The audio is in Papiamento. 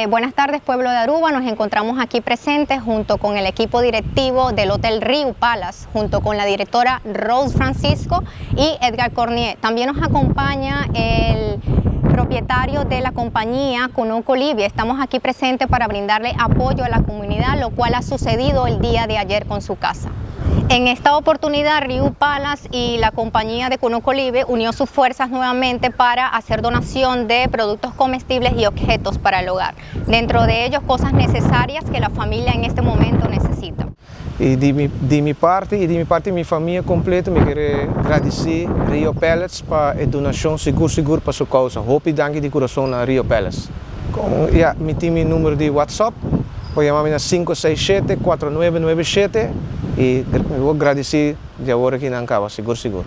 Buenas tardes, pueblo de Aruba. Nos encontramos aquí presentes junto con el equipo directivo del Hotel Riu Palace, junto con la directora Rose Francisco y Edgar Cornier. También nos acompaña el propietario de la compañía Cunucu Olivia. Estamos aquí presentes para brindarle apoyo a la comunidad, lo cual ha sucedido el día de ayer con su casa. En esta oportunidad, Riu Palace y la compañía de Cunucu Olive unió sus fuerzas nuevamente para hacer donación de productos comestibles y objetos para el hogar. Dentro de ellos, cosas necesarias que la familia en este momento necesita. Y di mi parti, mi famia completo, mi kier gradici Rio Palace pa e donacion, sigur sigur pa su causa. Hopi danki di curason na Rio Palace. Ja, mi tin mi number di WhatsApp, por yama na 567-4997 y mi ta gradici di awor aki na caba, sigur sigur.